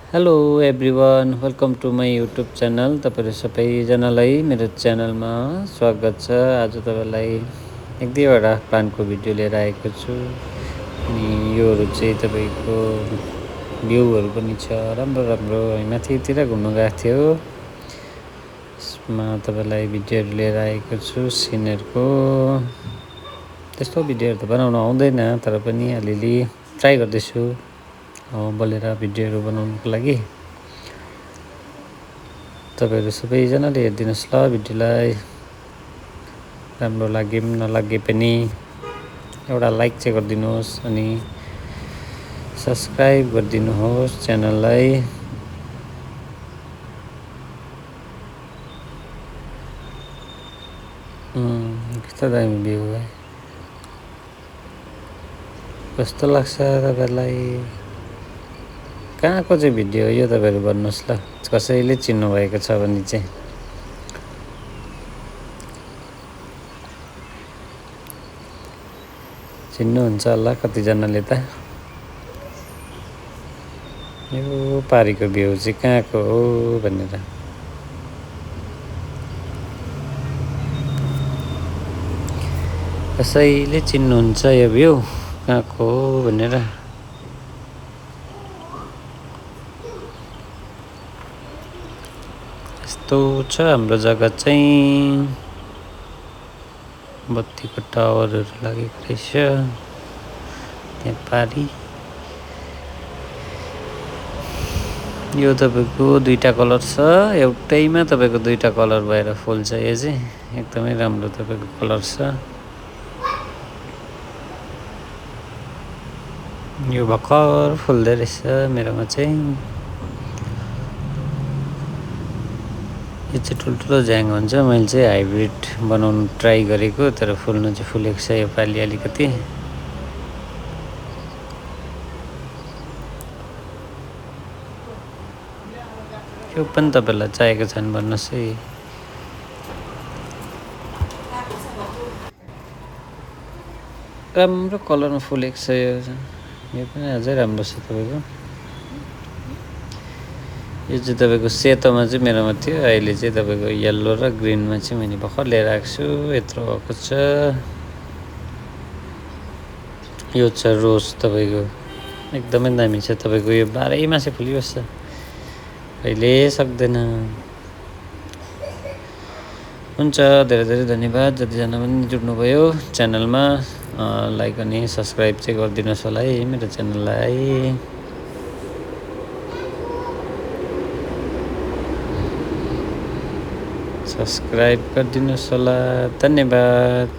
Hello everyone, welcome to my YouTube channel. तपाईँहरू सबैजनालाई मेरो च्यानलमा स्वागत छ। आज तपाईँलाई एक दुईवटा प्लान्टको भिडियो लिएर आएको छु। अनि योहरू चाहिँ तपाईँको भ्यूहरू पनि छ राम्रो राम्रो। माथितिर घुम्नु गएको थियो, यसमा तपाईँलाई भिडियोहरू लिएर आएको छु सिनहरूको। त्यस्तो भिडियोहरू त बनाउनु आउँदैन, तर पनि अलिअलि ट्राई गर्दैछु बोलेर भिडियोहरू बनाउनुको लागि। तपाईँहरू सबैजनाले हेरिदिनुहोस् ल भिडियोलाई। राम्रो लागे पनि नलागे पनि एउटा लाइक चाहिँ गरिदिनुहोस् अनि सब्सक्राइब गरिदिनुहोस् च्यानललाई। कस्तो दामी भ्यू है, कस्तो लाग्छ तपाईँहरूलाई? कहाँको चाहिँ भिडियो हो यो तपाईँहरू भन्नुहोस् ल। कसैले चिन्नुभएको छ भने चाहिँ चिन्नुहुन्छ होला कतिजनाले त। यो पारीको भ्यू चाहिँ कहाँको हो भनेर कसैले चिन्नुहुन्छ यो भ्यू कहाँको हो भनेर? यस्तो छ हाम्रो जग्गा चाहिँ। बत्तीको टावरहरू लागेको रहेछ त्यहाँ पारी। यो तपाईँको दुईवटा कलर छ, एउटैमा तपाईँको दुईवटा कलर भएर फुल्छ। यो चाहिँ एकदमै राम्रो तपाईँको कलर छ। यो भर्खर फुल्दै रहेछ मेरोमा चाहिँ। यो चाहिँ ठुल्ठुलो ज्याङ हुन्छ। मैले चाहिँ हाइब्रिड बनाउनु ट्राई गरेको, तर फुल्नु चाहिँ फुलेको छ योपालि अलिकति। यो पनि तपाईँलाई चाहिएको छ भने भन्नुहोस् है। राम्रो कलरमा फुलेको छ यो पनि अझै राम्रो छ तपाईँको। यो चाहिँ तपाईँको सेतोमा चाहिँ मेरोमा थियो, अहिले चाहिँ तपाईँको येल्लो र ग्रिनमा चाहिँ मैले भर्खर लिएर आएको छु। यत्रो भएको छ। यो छ रोज तपाईँको, एकदमै दामी छ तपाईँको। यो 12 मासै फुलिबस्छ, कहिले सक्दैन। हुन्छ, धेरै धेरै धन्यवाद जतिजना पनि जुट्नुभयो च्यानलमा। लाइक अनि सब्सक्राइब चाहिँ गरिदिनुहोस् होला है मेरो च्यानललाई। सब्सक्राइब गरिदिनुहोस् होला। धन्यवाद।